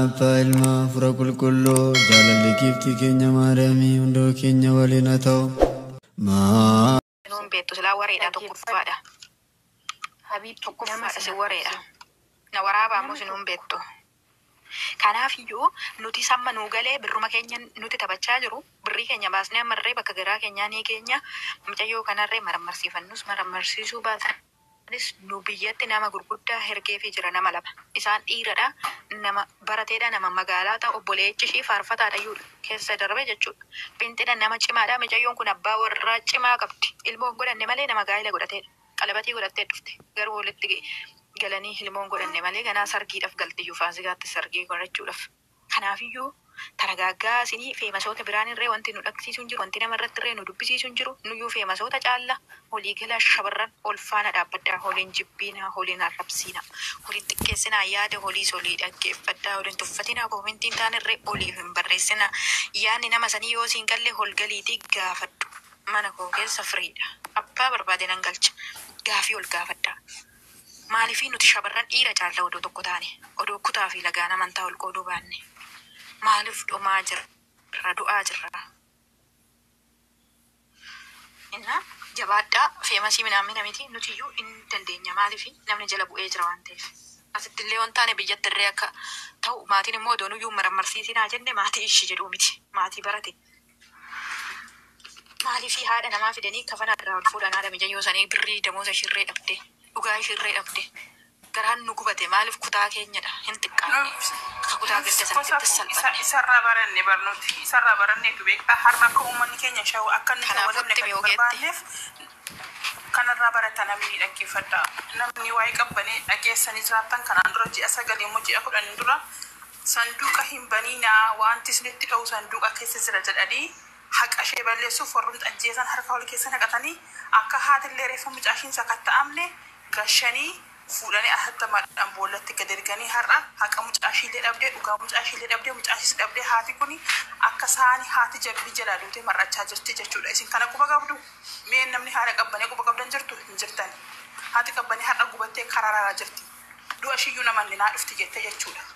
Abbaa, Ilma, Hafuura Qulqulluu, jaalalli giiftii keenya Maariyaamii hundoo keenya waliin haa ta'u. Maa. Nuun beektu silaa wareedha tokkoffaadha. Habiib nama Tokkoffaadha si si wareedha. arrabsu. Na waraabaa immoo Nama sinuun tokko. beektu. Kanaafiyyuu nuti samma nuu galee birruma keenya nuti taphachaa jiru birrii keenya baasnee ammarree bakka garaa keenyaa ni keenya mucayyoo kanarree marammarsiifannus marammarsiisuu baatanis nu biyyatti nama gurguddaa hergeefii jira nama lama. Isaan dhiiradha, nama barateedha, nama magaalaa ta'a, obboleechi ishii faarfataadha iyyuudha keessa darbe jechuudha. Pinxidha nama cimaadha. Mucayyoon kun abbaa warraa cimaa qabdi. Ilmoo hin godhanne malee nama gaa'ela godhateedha. Qalabatii godhattee dhufte garuu walitti galanii ilmoon godhanne malee ganaa sargiidhaaf galti iyyuu faasigaatti sargii godhachuudhaaf. Kanaafiyyuu taragaaggaa isinii feemasoota biraan irree wanti nu dhaqsiisu hin jiru, wanti nama irratti irree nu dubbisiisu hin jiru. Nuyyuu feemasoota caalla olii galaa shamarran ol faana dhaabbaddaa, holiin jibbiinaa, holiin arrabsiinaa, holiin xiqqeessinaa, yaada holiis olii dhaggeeffadhaa, holiin tuffatinaa, koomentiin taan irree oliif hin barreessinaa. Yaadni nama sanii yoo siin galle ol galiitii gaafadhu. Mana koo keessa firiidha. Abbaa barbaade nan galcha. Gaafii ol gaafadhaa. Maaliifii nuti shamarran dhiira caalla odoo tokko taane, odoo kutaa fi lagaan amantaa ol qooduu baanne. Maaliif dhumaa jirra, du'aa jirra. Inna jabaadhaa feemasii minaamina miti nuti iyyuu hin dandeenya maaliif namni jala bu'ee jira waan ta'eef. Asitti illee waan taane biyyatti illee akka ta'u maatiin immoo odoo nuyyuu marammarsiisinaa jenne maatii ishii jedhuu miti maatii barate. Maaliif haadha namaa fidanii kafana irraa ol fuudhan haadha mijayyoo sanii birrii damoosa ishirree dhabde dhugaa ishirree dhabde garaan nu gubate maaliif kutaa keenyadha hin xiqqaanne akka kutaa Nuuf ganda sanatti safu isa salphanne. isarraa baranne barnooti isarraa baranneetu beektaa har'a akka uummanni keenya shawwa akka inni Kanaafuu shawwadamne itti kan hin mi'oogeetti. barbaanneef kanarraa barata namni dhaggeeffadha. Namni waa'ee qabbanee dhageessanii jiraattan kanaan dura ji'a 9 immoo ji'a 10 dura sanduuqa hin baniinaa wanti isinitti dha'u sanduuqa keessa jira jedhanii haqa ishee balleessuuf warrumti ajjeesan harka wal keessa naqatanii akka haatillee reeffa mucaa ishiin sakatta'amne gashanii fuudhanii atattamaadhaan boollatti gad erganii har'a haqa mucaa ishiillee dhabdee dhugaa mucaa ishiillee dhabdee mucaa ishiis dhabdee haati kuni akka saani haati jabbii jalaa duutee mar'achaa jirti jechuudha. Isin kana quba qabdu mee namni haadha qabbanee quba qabdan jirtu hin jirtani. Haati qabbanee har'a gubattee kararaaraa jirti. Du'a ishiiyyuu namanni naa dhufti jette jechuudha.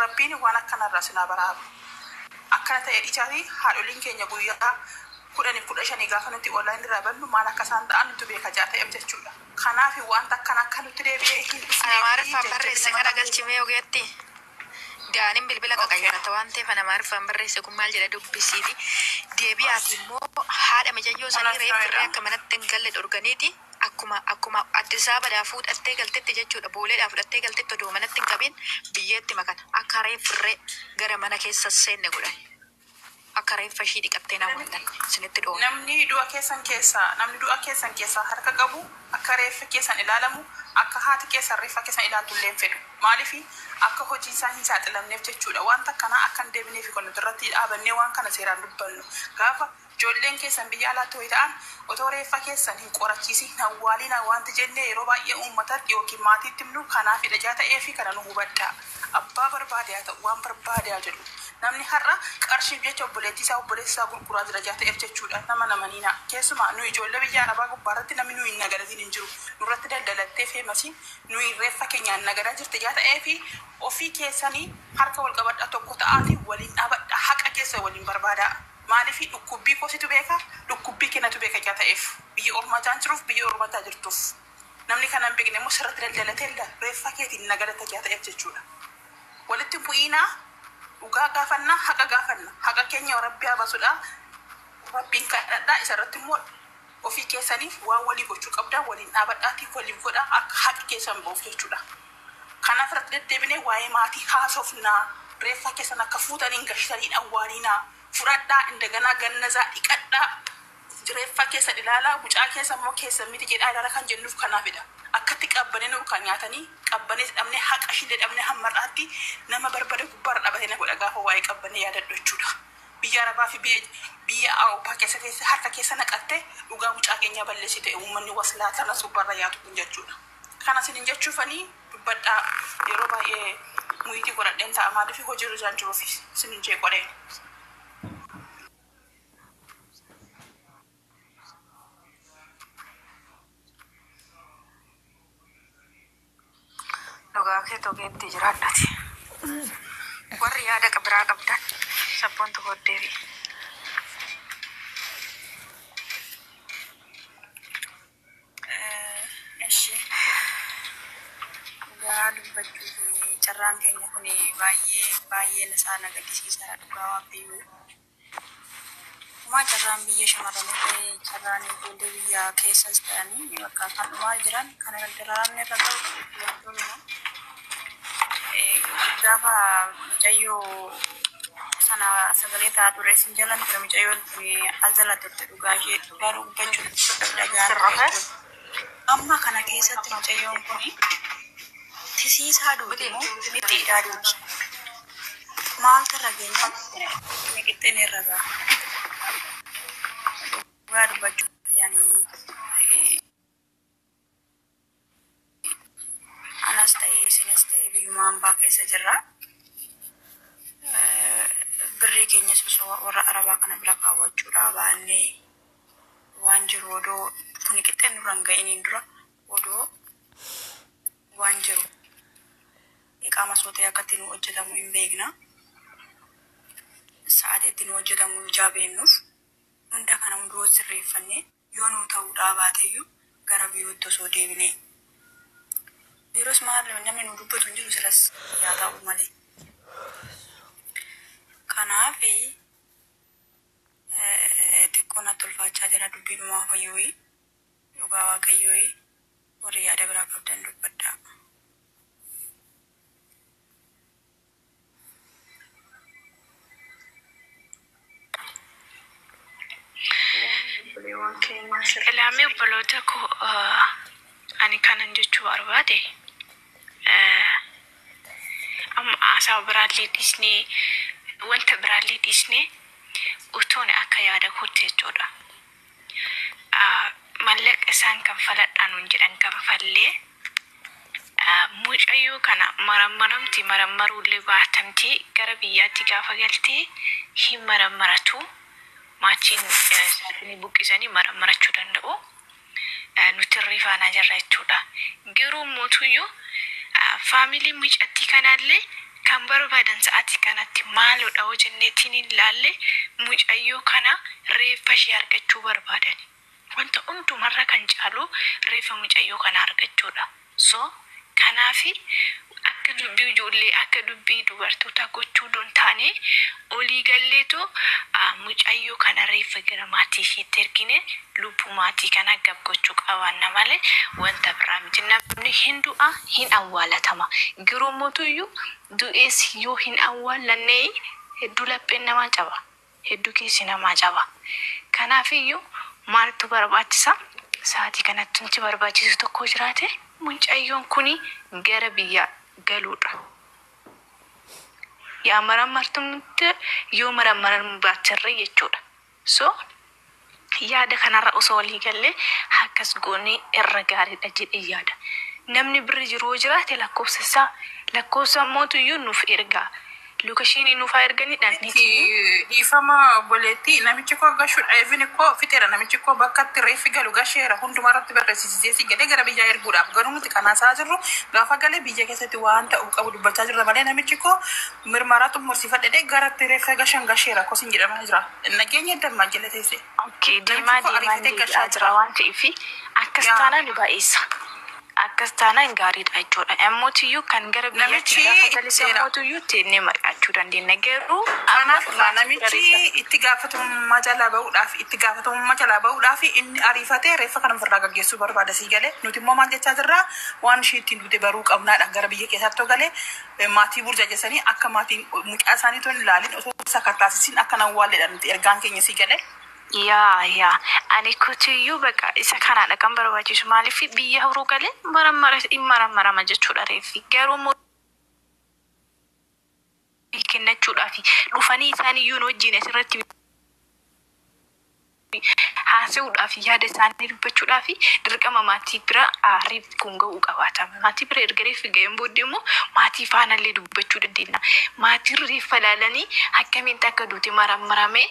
Rabbiin waan akkanarraa sinaa baraaru. Akkana ta'e dhiisaatii haadholiin keenya guyyaa 10 15 gaafa nuti online irraa bannu maal akka isaan ta'an nutu beeka jaa ta'eef jechuudha. Kanaaf wanta akkana akka nutti deebi'ee hin Ana dhufnee fi Amaariffaan jajjabina barreesse kana mataa galchimee ogeetti. Daanin bilbila Okay. qaqayyarata waan ta'eef ana Amaariffaan barreesse kun maal jedha dubbisiiti. Deebi'aati immoo haadha mijayyoo sanii Kanaaf reeffi irree ta'edha. akka manatti hin galle dhorganiiti. Akkuma akkuma Addis Ababaadhaa fuudhattee galtetti jechuudha. Booleedhaa fudhattee galtetti odoo manatti hin qabin biyyeetti makan. Akka reeffi irree gara mana keessa seenne godhan. Akka reeffa ishii dhiqattee na awwaallan isinitti dhoone. Namni du'a keessan keessaa namni du'a keessan keessaa harka qabu akka reeffi keessan ilaalamu akka haati keessan reeffa keessan ilaaltu illee hin fedhu. Maaliif akka hojii isaa hin saaxilamneef jechuudha. Wanta akkanaa akka hin deebineef kan nuti irratti dhaabannee waan kana seeraan dubbannu. Gaafa ijoolleen keessan biyya alaatti ho'i ta'an otoo reeffa keessan hin qorachiisin hin awwaaliin wanti jennee yeroo baay'ee uummatatti yookiin maatiitti himnu kanaafidha jaa ta'ee fi kana nu hubadhaa. Abbaa barbaade haa ta'u waan barbaade haa jedhu. Namni har'a qarshiif jecha obboleettii isaa obboleessa isaa gurguraa jira jaa ta'eef jechuudha. Nama namaniina. Keessumaa nu ijoollee biyya arabaa gubbaarratti namni nu hin nagadatiin hin jiru. Nurratti daldalattee feemasiin nu reeffa keenyaan nagadaa jirti jaa ta'ee fi ofii keessanii harka wal qabadhaa tokko ta'aatii waliin dhaabadhaa haqa keessa waliin barbaadaa. Maaliif dhukkubbii koositu beeka dhukkubbii kennatu beeka jaa ta'eef biyya ormaa jaan jiruuf biyya ormaa jirtuuf. Namni kana hin beekne immoo sirratti daldalatee reeffa keetiin nagadata jaa ta'eef jechuudha. Walitti bu'iinaa dhugaa gaafannaa haqa gaafanna haqa keenya rabbi haa baasudha rabbiin kadhadhaa isarratti immoo ofii keessaniif waan walii gochuu qabdaa waliin dhaabadhaatii waliif godhaa akka haqi keessan ba'uuf jechuudha. Kanaaf irratti deddeebinee waa'ee maatii haasofnaa reeffa keessan akka fuutaniin gashitaniin awwaalinaa fudhadhaa indaganaa gannazaa dhiqadhaa reeffa keessan ilaalaa mucaa keessan immoo keessan miti jedhaa ilaala kan jennuuf kanaafidha. Akkatti qabbanee nu kan nyaatanii qabbanee dhabnee haqa ishee dhabnee hammarraatti nama barbada gubbaarra dhabatee na godha gaafa waa'ee qabbanee yaadadhu jechuudha. Biyya Arabaa fi biyya Awurooppaa keessa teesse harka keessa naqattee dhugaa mucaa keenyaa balleessite uummanni waslaa kanas gubbaarra yaatu kun jechuudha. Kana isinin jechuufanii dubbadhaa yeroo baay'ee muyitii godhadheen ta'a maaliif hojiirra jaan jiruuf isinin jeeqodheen. Dhugaa kee togeetti jiraadhati. Warri Biraa qabdan sabboontu hoddeebi. Eshi, dhugaa dubbachuuf carraan keenya kun baay'ee baay'ee isaa na gaddisiisa, dhugaa Waaqayyoo. Dhumaa carraan biyya shamarranii ta'e, carraan ijoollee biyya keessas ta'anii bakka kan dhumaa jiran kan dararamni irra ga'u dubartootuma. Gaafa mucayyoo sana sagalee ta'aa ture isin jalan ture, mucayyoon kun as jala turte, dhugaa ishee dhugaa dubbachuuf dhagaan Sirrafe. Amma kana keessatti mucayyoon kun tisiisaa duuti moo mixxiidhaa duuti? Maaltu irra geenyaan qixxeen irra ga'a? Dhugaa dubbachuuf yani anas ta'ee isinis ta'ee biyyuma hambaa keessa jirra. Birrii keenyas osoo warra Arabaa kana bira kaawwachuudhaa baannee, waan jiru odoo kun qixxeen nurra hin ga'iniin dura odoo waan jiru iqaama sootee akka itti nu hojjetamu hin beekna. Sa'aatii itti nu hojjetamu ijaa beeknuuf hunda kana hunduu sirreeffannee, yoo nuu ta'uudhaa baateyyuu gara biirootti osoo deebinee. Biiroos maal, namni nu dubbatu hin jiru silas yaa ta'u malee. Kanaaf xiqqoo natti ulfaachaa jira dubbiidhumaa fayyooyi, dhugaa Waaqayyooyi, warri yaada biraa qabdan dubbadhaa. Obboleewwan keenya sirrii. Ilaamee obboloota koo, ani kanan jechuu barbaade, amma haasawa biraallee dhiisnee, wanta biraallee dhiisnee, utuun akka yaada kootti jechuudha. Mallaqa isaan kanfaladhaa nuun jedhan kanfallee, mucayyoo kana marammaramti, marammaruullee baatamti, gara biyyaatti gaafa galtee hin marammaratu, maachiin isaanii buqqisanii marammarachuu danda'u. Nuti irree faanaa jirra jechuudha. Garuu mootuyyuu faamiliin mucattii kanaallee kan barbaadan sa'aatii kanatti maalodha hoo jenneetiin hin ilaalle, mucayyoo kana reeffa ishee argachuu barbaadan. Wanta hundumarra kan caalu reeffa mucayyoo kana argachuudha. So kanaafi akka dubbii ijoollee, akka dubbii dubartoota gochuu don taane, olii galleetu mucayyoo kana reeffa gara maatii isheetti ergine, lubbuu maatii kana gab gochuu qabaanna malee wanta biraa miti. Namni hin du'a, hin awwaalatama. Garuu mootuyyuu du'ees yoo hin awwaallanne hedduu lapheen namaa caba. Hedduu keessi namaa caba. Kanaafiyyuu maaltu barbaachisa? Sa'aatii kanatti wanti barbaachisu tokko jiraate, mucayyoon kuni gara biyya galuudha. Yaa marammartumti, yoo marammaran baatirre jechuudha. So yaada kanarra osoo walii gallee akkas goonee irra gaariidha jedhee yaada. Namni birri jiru yoo jiraate lakkoofsa isaa, lakkoofsa mootuyyuu nuuf ergaa. Locationii nuuf haa erganii dhandheetii. Dhiifama obboleettii, namichi koo gashuudha. Even koo fixeera, namichi koo bakka itti reeffi galu gasheera, hundumaa irratti barreessisee si galee gara biyyaa erguudhaaf. Garuu nuti kan haasaa jirru gaafa galee biyya keessatti waan ta'u qabu dubbachaa jirra malee, namichi koo mirmaraa xumursiifadhee gara itti reeffa gashan gasheera kosin jedhamaa jira. Nageenya dammaa jala teesse. Okay, deemaa Namichi koo deemaan ariifatee deebi'aa gashaa jira jira. waan ta'eef akkas Yaa. taanaan nu baay'isa. Akkas taanaan gaariidha jechuudha. Ammootiyyuu kan gara biyyaatti Namichi gaafa galise seera. ammootiyyuu teennee mari'achuu dandeenya. Garuu amma Kanaaf laa maatii bira namichi reeffa. itti gaafatamummaa jalaa bahuudhaaf inni ariifatee reeffa kana ofirraa gaggeessuu barbaada sii galee. Nuti immoo maal jechaa jirraa? Waan ishee ittiin duute baruu qabnaadha. Gara biyya keessaatti galee maatii burjaajessanii, akka maatiin mucaa isaanii otoo hin ilaalin, osoo sakartaasisiin akka nan waalledha nuti ergaan keenya sii galee. Yaa, ani kutiyyuu baqa isa kanaadha kan barbaachisu. Maaliif biyya horuu galee marammara hin marammarama jechuudha reeffi. Garuu immoo kennachuudhaaf dhufanii isaan iyyuu nu wajjin asirratti haasa'uudhaaf, yaada isaanii dubbachuudhaaf, dirqama maatii bira reeffi kun ga'uu qabaata. Maatii bira erga reeffi ga'een booddee immoo maatii faanallee dubbachuu dandeenya. Maatiin reeffa ilaalanii akkamitti akka duute marammaramee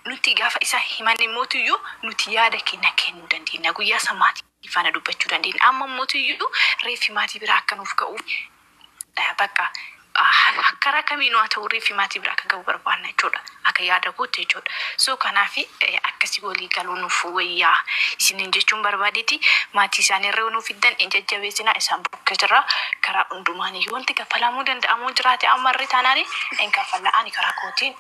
nuti gaafa isa himan mootiyyuu nuti yaada keenya kennuu dandeenya. Guyyaa isa maatii faana dubbachuu dandeenya. Amma mootiyyuu reeffi maatii bira akka nuuf ga'uuf bakka Karaa kamiinuu haa ta'u reeffi maatii bira akka gahu barbaanna jechuudha. Akka yaada kootti jechuudha. So kanaaf akkasii walii galuu nuuf wayyaa isiniin jechuun barbaadeeti. Maatii isaanii irra nuuf fiddan hin jajjabeessinaa, isaan bukkee jira karaa hundumaan iyyuu wanti kaffalamuu danda'amuu jiraate ammarri taanaan hin kaffala'ani karaa kootiin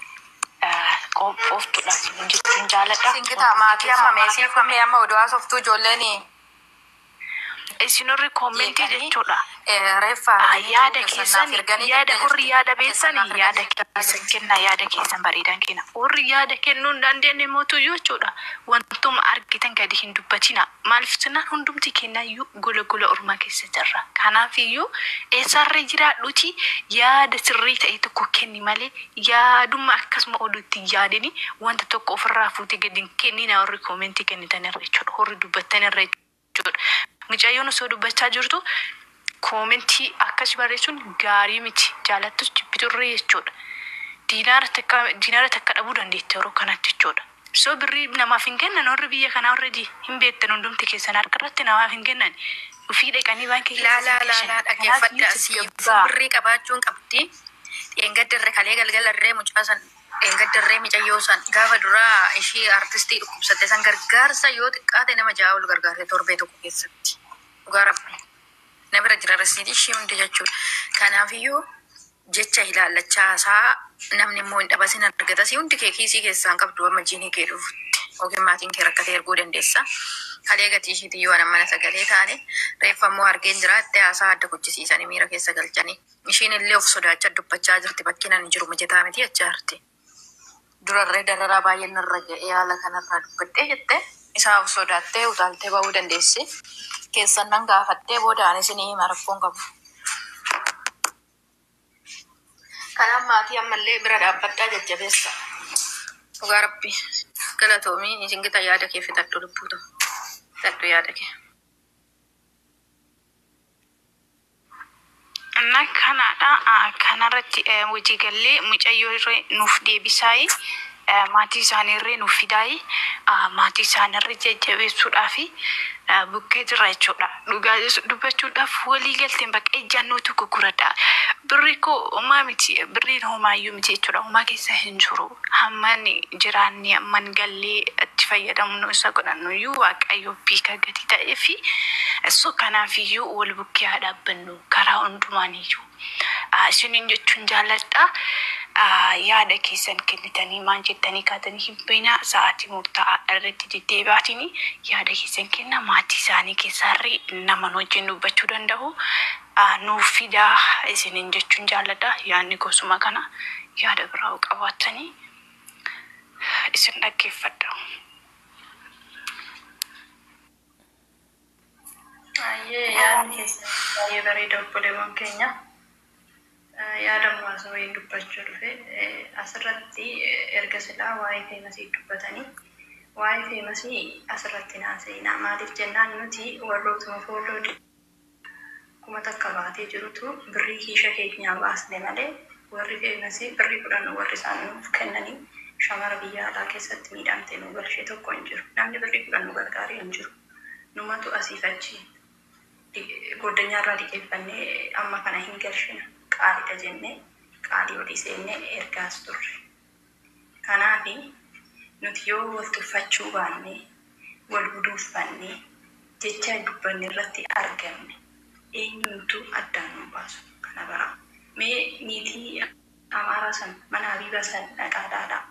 qophooftuudha isiniin jechuun jaaladha. Singitaa maatii amma meesii kunneen amma oduu haasoftuu ijoolleen Isin warri koomentii jeeqanii jechuudha. Reeffa Yaada keessan, yaada warri yaada beessani yaada keessan kenna, yaada keessan bareedan kenna. Warri yaada kennuu hin dandeenye mootuyyuu jechuudha. Wantuma argitan gadi hin dubbatina. Maaliif jennaan hundumti kennayyuu gola gola ormaa keessa jirra. Kanaaf iyyuu eessarra jiraadhuti yaada sirrii ta'e tokko kenni malee yaaduma akkasuma oduutti hin yaadini wanta tokko ofirraa fuutee gadi hin kennina warri koomentii kennitanirra jechuudha. Warri dubbattanirra jechuudha. Mucayyoon osoo dubbachaa jirtu koomentii akkas barreessuun gaarii miti. Jaalattus jibbiturree jechuudha. Diinaara takka dhabuu dandeetti yeroo kanatti jechuudha. So birrii namaaf hin kennan warri biyya kanaa, already hin beektan, hundumti keessan harka irratti namaaf hin kennan. Ufii dhaqanii baankii Laa keessa laa laa galchan. laa Kanaaf dhaggeeffadha. iyyuu Siif tasgabbaa. Birrii qabaachuun qabdi. Dheengaddarree kalee galgalarree mucaa san, dheengaddarree mucayyoo san gaafa duraa ishii artistii dhukkubsatte san gargaarsa yoo xiqqaate nama 6 ol gargaarte torbee tokko keessatti. Dhugaa Rabbi. Na bira jira rasiitii ishii hundi jechuudha. Kanaafiyyuu jecha ilaallachaa isaa namni immoo hin dhabasin argata. Si hundi kee kiisii keessaan qabdu amma jiinii kee dhufutti yookiin maatiin kee rakkatee erguu dandeessa. Kalee gatii ishiitii yoo mana sagalee taane reeffa immoo argeen jiraatte haasaa adda kuchisiisanii miira keessa galchanii. Ishiin illee of sodaachaa dubbachaa jirti, bakki nan jiru mijataa miti jechaa jirti. Durarree dararaa baay'een narra ga'ee haala kanarraa dubbadhee jette isaa of sodaattee utaaltee ba'uu dandeessi. Keessan nan gaafattee booda anis ni hima, rakkoon qabu. Kanaaf maatii ammallee bira dhaabbadhaa, jajjabeessa. Dhugaa Rabbi galatoomii isin gita, yaada kee fixadhu, lubbuutu. Fixadhu yaada kee. እና kanaadha kanarratti hojii gallee mucayyoo irree nuuf deebisaayi, maatii isaanii irree nuuf fidaayi, maatii isaanii irree jajjabeessuudhaa fi bukkee jira jechuudha. Dhugaa dubbachuudhaaf walii galteen bakka ejjannoo tokko guradha. Birri koo homaa miti, birriin homaayyuu miti jechuudha. Homaa keessa hin jiru. Hamman jiraanni hamman gallee itti fayyadamnu isa godhannu iyyuu Waaqayyo beeka gadi ta'ee fi so kanaafiyyuu wal bukkee haa dhaabbannu karaa hundumaaniyyuu. Isiniin jechuun jaalladha. Yaada keessan kennitanii maal jettanii kaatanii hin beekna, sa'aatii murtaa'aa irratti deddeebi'aatiin yaada keessan kenna, maatii isaanii keessaarree nama nu wajjin dubbachuu danda'u. Nuuf fidaa isiniin jechuun jaalladha. Yaadni gosuma kana, yaada biraa yoo qabaattanii isin dhaggeeffadha. Baay'ee yaadni keessan baay'ee bareeda, obboleewwan keenya. Yaada muraasa wayiin dubbachuu dhufe asirratti erga silaa waa'ee famousii dubbatanii waa'ee famousii asirratti naasa'inaa, maaliif jennaan nuti warrootuma follow 1000 baatee jirutu birrii kiisha keenyaa baasne malee warri famousii birrii 10 warri isaan nuuf kennanii shamara biyya alaa keessatti miidhamte nu galchee tokko hin jiru. Namni birrii 10 nu gargaaree hin jiru. Numatu asiif achi goddanyaarraa liqeeffannee amma kana hin galchina. Qaaliidha jennee qaalii olii seennee ergaas turre. Kanaafi nuti yoo wal tuffachuu baanne, wal guduunfannee jecha dubbanne irratti arganne, eenyumtuu addaan nu baasu kana bara. Mee niitii Amaaraa san mana Habiibaa san dhaqaa ilaalaa.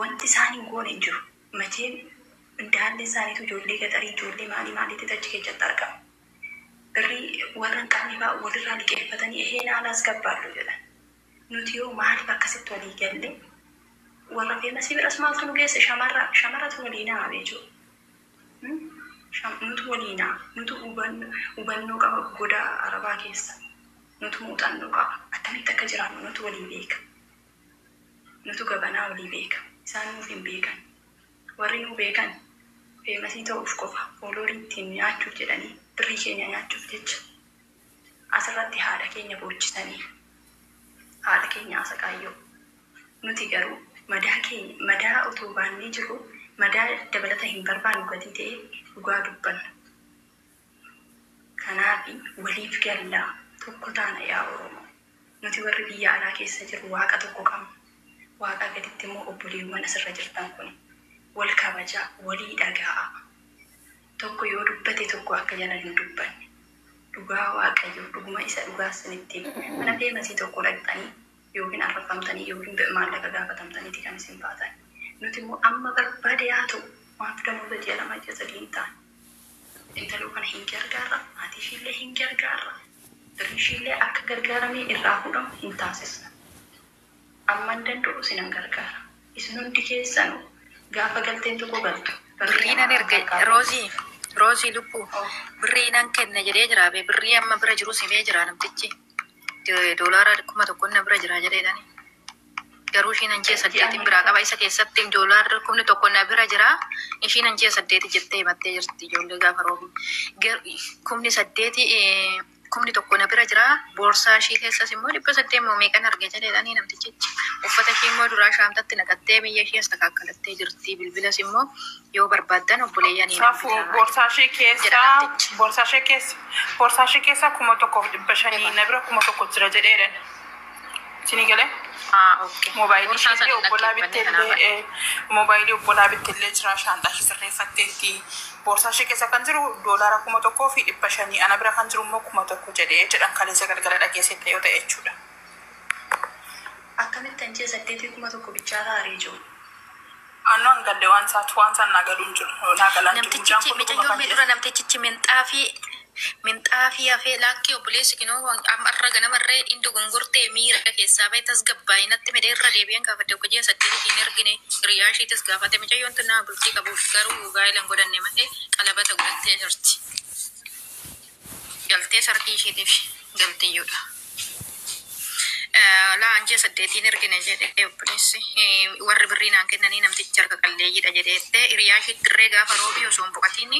Wanti isaan hin goone hin jiru. Macheen indaalli isaaniitu ijoollee gaxarii, ijoollee maalii maaliitti achi keessatti argama. Birrii warra hin qabne fa'aa walirraa liqeeffatanii eheen haala as gabbaallu jedhan. Nuti yoo maaliif akkasitti walii galle, warra famousii biras maaltu nu geesse? Shamarratu walii naa jechuudha. Nutu walii naa, nutu hubannoo qaba, goda Arabaa keessa. Nutu muuxannoo qaba. Akkamitti akka jiraannu nutu walii beeka. Nutu gabanaa walii beeka. Isaan nuuf hin beekan. Warri nu beekan famousii ta'uuf qofa followerii ittiin nyaachuuf jedhanii birrii keenya nyaachuuf jecha asirratti haadha keenya boochisanii haadha keenya asaqaayyoo. Nuti garuu madaa keenya madaa otoo baannee jirru madaa dabalata hin barbaannu gatii ta'e dhugaa dubbanna. Kanaaf waliif gallaa, tokko taana yaa Oromoo. Nuti warri biyya alaa keessa jiru waaqa tokko qabna. Waaqa gaditti immoo obboleewwan asirra jirtan kun wal kabajaa, walii dhaga'aa. Tokko yoo dubbate tokko akka jala hin dubbanne. Dhugaa Waaqayyo dhuguma isa dhugaa isinitti hima. Mana feemasii tokko dhaqxanii yookiin arrafamtanii yookiin maallaqa gaafatamtaniiti kan isin baatan. Nuti immoo amma barbaade haa ta'u maaf damooza ji'a 2 ji'a 3 hin taane. Intaloo kana hin gargaarra, maatii ishiillee hin gargaarra. Birri ishiillee akka gargaaramee irraa fuudhamu hin taasisna. Amman danda'u isinan gargaara. Isin hundi keessanuu gaafa galteen tokko galtu barri Birrii nan namaa erga harkaa fuudhu. Roozii Roozii lubbuu Oh. birrii nan kenna jedhee jira bee birrii amma bira jiru simee jira namtichi doolaara 1000 na bira jira jedheedhani. Garuu ishiin an ji'a Ji'a 8n biraa meeqa? qaba isa keessatti doolaarri 1000 na bira jira ishiin an ji'a 8 jettee himattee jirti ijoollee gaafa roobi. 8,000 1000 na bira jira boorsaa ishii keessas immoo 800 immoo meeqan arge jedheedhani namtichichi. Uffata ishii immoo duraa shaamtatti naqattee biyya ishii as takaakalattee jirti bilbilas immoo yoo barbaaddan obboleeyyanii nan Saafuu bitaa boorsaa ishee jedha keessaa namtichi. boorsaa ishee keessaa 1500 na bira 1000 jira jedheedhan. Isinii galee? Ah, okay. Moobaayilii Boorsaa isheellee sana hin obbolaa dhaggeeffanne kanaaf. bitteellee moobaayilii obbolaa bitteellee jira shaanxaa ishee sirreeffatteetti. Boorsaa ishee keessa kan jiru doolaara 1500 ana bira kan jiru immoo 1000 jedhee jedhan kaleessa galgala dhageessette yoo ta'e jechuudha. Akkamitti an ji'a 8 1000 bichaa taaree jiru? Annu hangalle waan isaatu waan isaan naa galuun jiru naa galaan jiru mucaan Namtichichi kun dhuguma mucayyoon kan mee jedhe. dura namtichichi minxaafii hafee laakkii obboleessi kinoo amma irra ganamarree inni dogongortee miira keessaa bahe tasgabbaa'inatti midhee irra deebi'een gaafate akka ji'a 8 hin ergine hiriyaa ishiitis gaafate mucayyoon tun nama bultii qabuuf garuu gaa'ela hin godhanne malee qalabata godhattee jirti. Galtee sarkii ishiitiif galtiyyoodha. Laa an ji'a 8n ergine jedhe obboleessi. Warri birrii naan kennanii namtichi harka qalleeyyiidha jedheette hiriyaa ishiitti irree gaafa roobii osoo hin boqotiin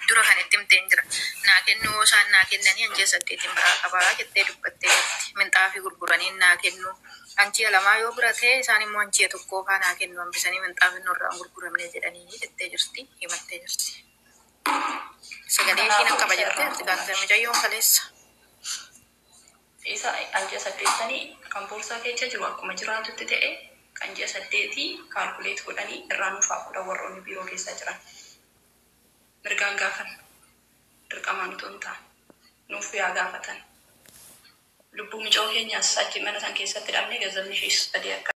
dura kan itti himteen jira. Naa kennuu isaan naa kennanii an ji'a 8n biraa qabaa jettee dubbattee jirti. Minxaafii gurguranii naa kennu. An ji'a 2 yoo bira ta'e isaan immoo an ji'a 1 faa naa kennu hambisanii minxaafiin nurraa hin gurguramne jedhanii jettee jirti himattee jirti. Sagalee ishiin Kanaafuu akka isa jettee irraa jirti gaafate fuudhan. mucayyoon kaleessa. Isa an ji'a 8 kan boorsaa keessa jiru akkuma jiraatutti ta'e kan ji'a 8 kaalkuleet godhanii irraa nuuf haa fuudhan warroonni biiroo keessa jiran. Mirgaan gaafan dirqamaan utuu hin taane nuuf yaa gaafatan. Lubbuu micoo keenyaas achi mana san keessatti dhabnee gazzabni ishees badee akka